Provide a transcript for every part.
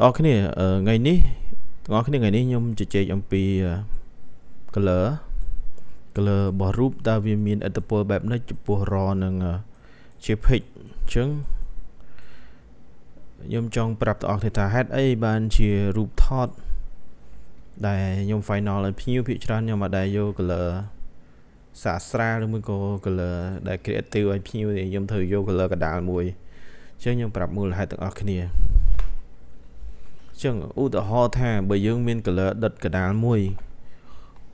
បងប្អូនគ្នាថ្ងៃនេះបងប្អូនគ្នាថ្ងៃនេះខ្ញុំជជែកអំពី color color របស់រូបតើវាមានឥទ្ធិពលបែបម៉េចចំពោះ RAW និង JPEG អញ្ចឹងខ្ញុំចង់ប្រាប់បងប្អូនគ្នាថាហេតុអីបានជារូបថតដែលខ្ញុំ final ឲ្យភ្ញៀវភាគច្រើនខ្ញុំអត់ដែលយក color សាស្រាឬមួយក៏ color ដែល creative ឲ្យភ្ញៀវទេខ្ញុំត្រូវយក color កដាលមួយអញ្ចឹងខ្ញុំប្រាប់មូលហេតុទាំងអស់គ្នាអញ្ចឹងឧទាហរណ៍ថាបើយើងមាន color ដិតកដាលមួយ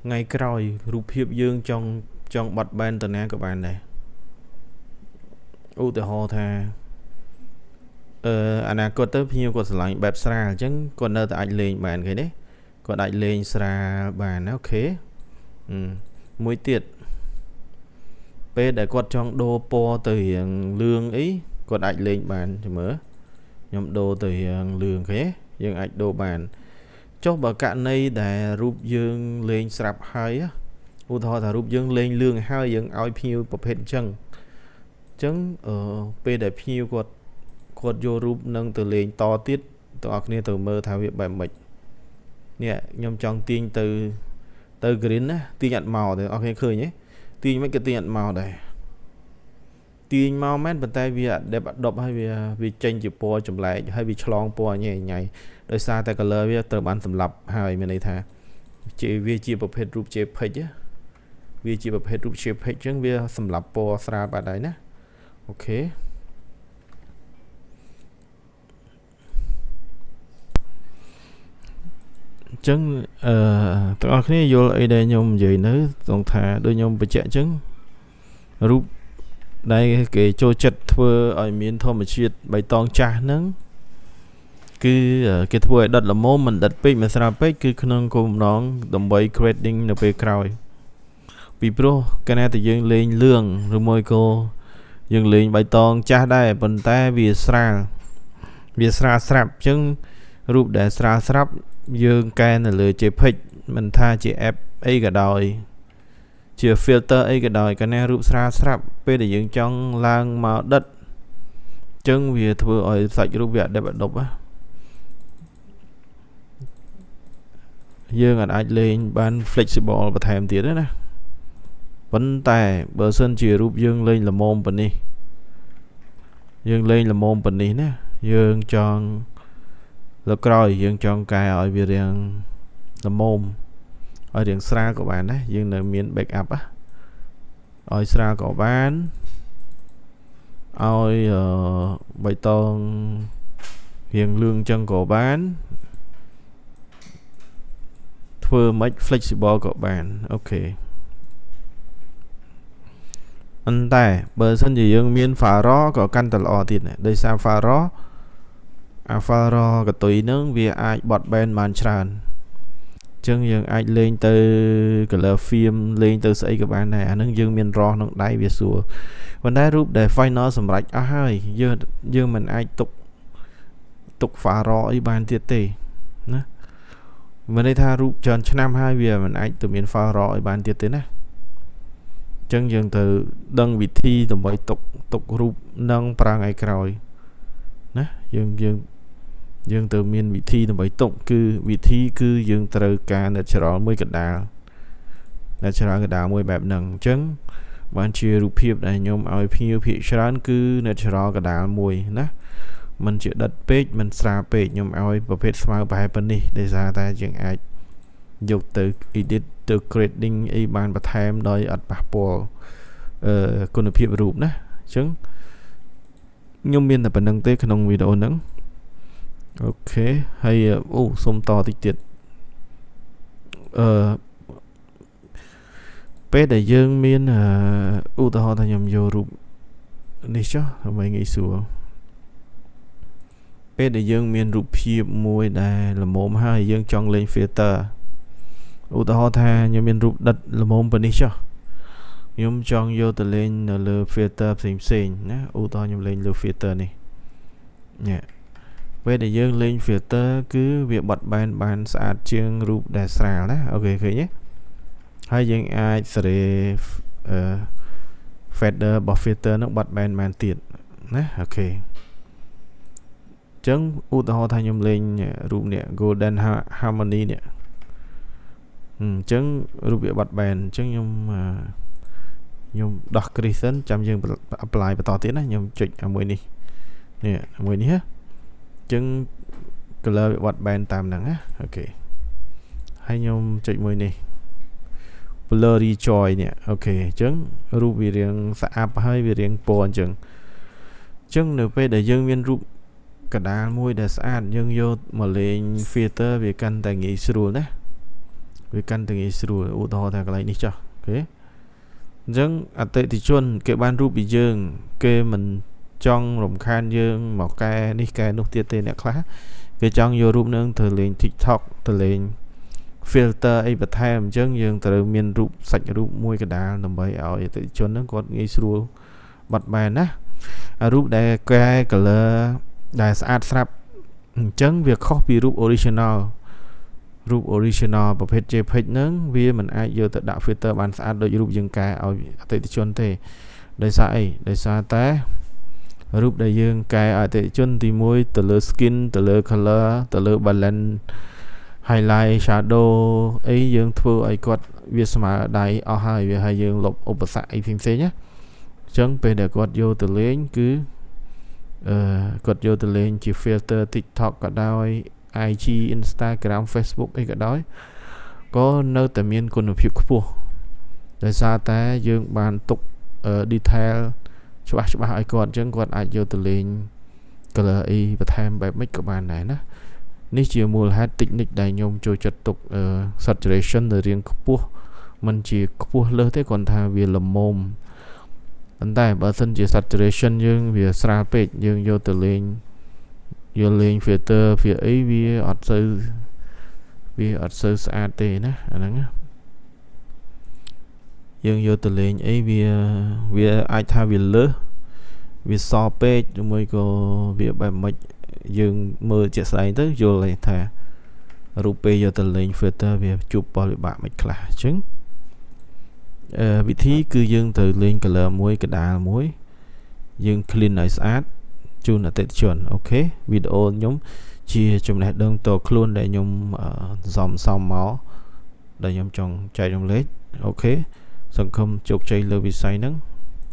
ថ្ងៃក្រោយរូបភាពយើងចង់ចង់បត់បែនទៅណាក៏បានដែរឧទាហរណ៍ថាអឺអនាគតទៅភ្ញៀវគាត់ស្រឡាញ់បែបស្រាលអញ្ចឹងគាត់នៅតែអាចលេងបានឃើញទេគាត់អាចលេងស្រាលបានណា OK មួយទៀតពេលដែលគាត់ចង់ដូរពណ៌ទៅរៀងលឿងអីគាត់អាចលេងបានចាំមើលខ្ញុំដូរទៅរៀងលឿងឃើញទេយើងអាចដូរបានចុះបើករណីដែលរូបយើងលេងស្រាប់ហើយឧទាហរណ៍ថារូបយើងលេងលឿងហើយយើងឲ្យភ្ញៀវប្រភេទអញ្ចឹងអញ្ចឹងអឺពេលដែលភ្ញៀវគាត់គាត់យករូបនឹងទៅលេងតទៀតទាំងអស់គ្នាទៅមើលថាវាបែបម៉េចនេះខ្ញុំចង់ទាញទៅទៅ green ណាទាញអត់មកទេអស់គ្នាឃើញទេទាញមិនក៏ទាញអត់មកដែរទាញមកមែនប៉ុន្តែវាអដេបអដប់ហើយវាវាចេញជាពណ៌ចម្លែកហើយវាឆ្លងពណ៌ញ៉ៃញ៉ៃដោយសារតែ color វាត្រូវបានសម្លាប់ហើយមានន័យថាជាវាជាប្រភេទរូប JPEG វាជាប្រភេទរូប JPEG អញ្ចឹងវាសម្លាប់ពណ៌ស្រាលបាត់ហើយណា OK អញ្ចឹងអឺទាំងអស់គ្នាយល់អីដែលខ្ញុំនិយាយនៅត្រង់ថាដូចខ្ញុំបញ្ជាក់អញ្ចឹងរូបដែលគេចូលចិត្តធ្វើឲ្យមានធម្មជាតិបៃតងចាស់ហ្នឹងគឺគេធ្វើឲ្យដិតល្មមមិនដិតពេកមិនស្រាលពេកគឺក្នុងគោលបំណងដើម្បី grading នៅពេលក្រោយពីព្រោះកាលណាតែយើងលេងលឿងឬមួយក៏យើងលេងបៃតងចាស់ដែរប៉ុន្តែវាស្រាលវាស្រាលស្រាប់អញ្ចឹងរូបដែលស្រាលស្រាប់យើងកែនៅលើ JPEG មិនថាជា app អីក៏ដោយជា filter អីក៏ដោយកាលណារូបស្រាលស្រាប់ពេលដែលយើងចង់ឡើងមកដិតអញ្ចឹងវាធ្វើឲ្យសាច់រូបវាអដិបអដប់ណាយើងអាចលេងបាន flexible បន្ថែមទៀតណាប៉ុន្តែបើសិនជារូបយើងលេងល្មមប៉ុណ្នេះយើងលេងល្មមប៉ុណ្នេះណាយើងចង់លើក្រោយយើងចង់កែឲ្យវារាងល្មមឲ្យរាងស្រាលក៏បានដែរយើងនៅមាន backup ណាឲ្យស្រាលក៏បានឲ្យបៃតងរៀងលឿងចឹងក៏បានធ្វើមិន flexible ក៏បាន OK ប៉ុន្តែបើសិនជាយើងមាន file RAW ក៏កាន់តែល្អទៀតដែរដោយសារ file RAW អា file RAW កតុយនឹងវាអាចបត់បែនបានច្រើនអញ្ចឹងយើងអាចលេងទៅ color film លេងទៅស្អីក៏បានដែរអានឹងយើងមាន RAW ក្នុងដៃវាស្រួលប៉ុន្តែរូបដែល final សម្រាប់អស់ហើយយើងយើងមិនអាចទុកទុក file RAW អីបានទៀតទេណាមានន័យថារូបច្រើនឆ្នាំហើយវាមិនអាចទៅមាន file RAW អីបានទៀតទេណាអញ្ចឹងយើងត្រូវដឹងវិធីដើម្បីទុកទុករូបនឹងប្រើថ្ងៃក្រោយណាយើងយើងយើងត្រូវមានវិធីដើម្បីទុកគឺវិធីគឺយើងត្រូវការ natural មួយកដាល natural កដាលមួយបែបហ្នឹងអញ្ចឹងបានជារូបភាពដែលខ្ញុំឲ្យភ្ញៀវភាគច្រើនគឺ natural កដាលមួយណាមិនជាដិតពេកមិនស្រាលពេកខ្ញុំឲ្យប្រភេទស្មៅប្រហែលប៉ុណ្នេះដោយសារតែយើងអាចយកទៅ edit ទៅ grading អីបានបន្ថែមដោយអត់ប៉ះពាល់អឺគុណភាពរូបណាអញ្ចឹងខ្ញុំមានតែប៉ុណ្្នឹងទេក្នុងវីដេអូហ្នឹង OK ហើយអូសុំតតិចទៀតអឺពេលដែលយើងមានឧទាហរណ៍ថាខ្ញុំយករូបនេះចុះដើម្បីងាយស្រួលពេលដែលយើងមានរូបភាពមួយដែលល្មមហើយយើងចង់លេង filter ឧទាហរណ៍ថាខ្ញុំមានរូបដិតល្មមប៉ុណ្នេះចុះខ្ញុំចង់យកទៅលេងនៅលើ filter ផ្សេងផ្សេងណាឧទាហរណ៍ខ្ញុំលេងលើ filter នេះនេះពេលដែលយើងលេង filter គឺវាបត់បែនបានស្អាតជាងរូបដែលស្រាលណា OK ឃើញទេហើយយើងអាចសេរីអឺ feather របស់ filter នឹងបត់បែនបានទៀតណា OK ចឹងឧទាហរណ៍ថាខ្ញុំលេងរូបនេះ Golden Harmony នេះអញ្ចឹងរូបវាបត់បែនអញ្ចឹងខ្ញុំដោះ crease សិនចាំយើង apply បន្តទៀតណាខ្ញុំចុចអាមួយនេះនេះមួយនេះណាអញ្ចឹង color វាបត់បែនតាមហ្នឹងណា OK ហើយខ្ញុំចុចមួយនេះ blurry joy នេះ OK អញ្ចឹងរូបវារាងស្អាប់ហើយវារាងពណ៌អញ្ចឹងអញ្ចឹងនៅពេលដែលយើងមានរូបកដាលមួយដែលស្អាតយើងយកមកលេង filter វាកាន់តែងាយស្រួលណាវាកាន់តែងាយស្រួលឧទាហរណ៍ថាកន្លែងនេះចុះ OK អញ្ចឹងអតិថិជនគេបានរូបពីយើង គេមិនចង់រំខានយើងមកកែនេះកែនោះទៀតទេអ្នកខ្លះគេចង់យករូបនឹងទៅលេង TikTok ទៅលេង filter អីបន្ថែមអញ្ចឹងយើងត្រូវមានរូបសាច់រូបមួយកដាលដើម្បីឲ្យអតិថិជនហ្នឹងគាត់ងាយស្រួលបត់បែនណារូបដែលកែ color ដែលស្អាតស្រាប់អញ្ចឹងវាខុសពីរូប original រូប original ប្រភេទ JPEG ហ្នឹងវាមិនអាចយកទៅដាក់ filter បានស្អាតដូចរូបយើងកែឲ្យអតិថិជនទេដោយសារអីដោយសារតែរូបដែលយើងកែឲ្យអតិថិជនទី1ទៅលើ skin ទៅលើ color ទៅលើ balance highlight shadow អីយើងធ្វើឲ្យគាត់វាស្មើដៃអស់ហើយវាឲ្យយើងលុបឧបសគ្គអីផ្សេងៗណាអញ្ចឹងពេលដែលគាត់យកទៅលេងគឺអឺគាត់យកទៅលេងជា filter TikTok ក៏ដោយ IG Instagram Facebook អីក៏ដោយក៏នៅតែមានគុណភាពខ្ពស់ដោយសារតែយើងបានទុក detail ច្បាស់ច្បាស់ឲ្យគាត់អញ្ចឹងគាត់អាចយកទៅលេង color អីបន្ថែមបែបម៉េចក៏បានដែរណានេះជាមូលហេតុ technique ដែលខ្ញុំចូលចិត្តទុក saturation នៅរៀងខ្ពស់មិនជាខ្ពស់លើសទេគ្រាន់ថាវាល្មមប៉ុន្តែបើសិនជា saturation យើងវាស្រាលពេកយើងយកទៅលេងយកលេង filter វាអីវាអត់សូវស្អាតទេណាអាហ្នឹងណាយើងយកទៅលេងអីវាវាអាចថាវាលើសវាសពេកឬមួយក៏វាបែបម៉េចយើងមើលជាក់ស្ដែងទៅយល់ថារូបពេលយកទៅលេង filter វាជួបផលវិបាកមិនខ្លះអញ្ចឹងអឺវិធីគឺយើងត្រូវលេង color មួយកដាលមួយយើង clean ឲ្យស្អាតជូនអតិថិជន OK វីដេអូខ្ញុំជាចំណេះដឹងតខ្លួនដែលខ្ញុំសំសំមកដែលខ្ញុំចង់ចែករំលែក OK សង្ឃឹមជោគជ័យលើវិស័យហ្នឹង។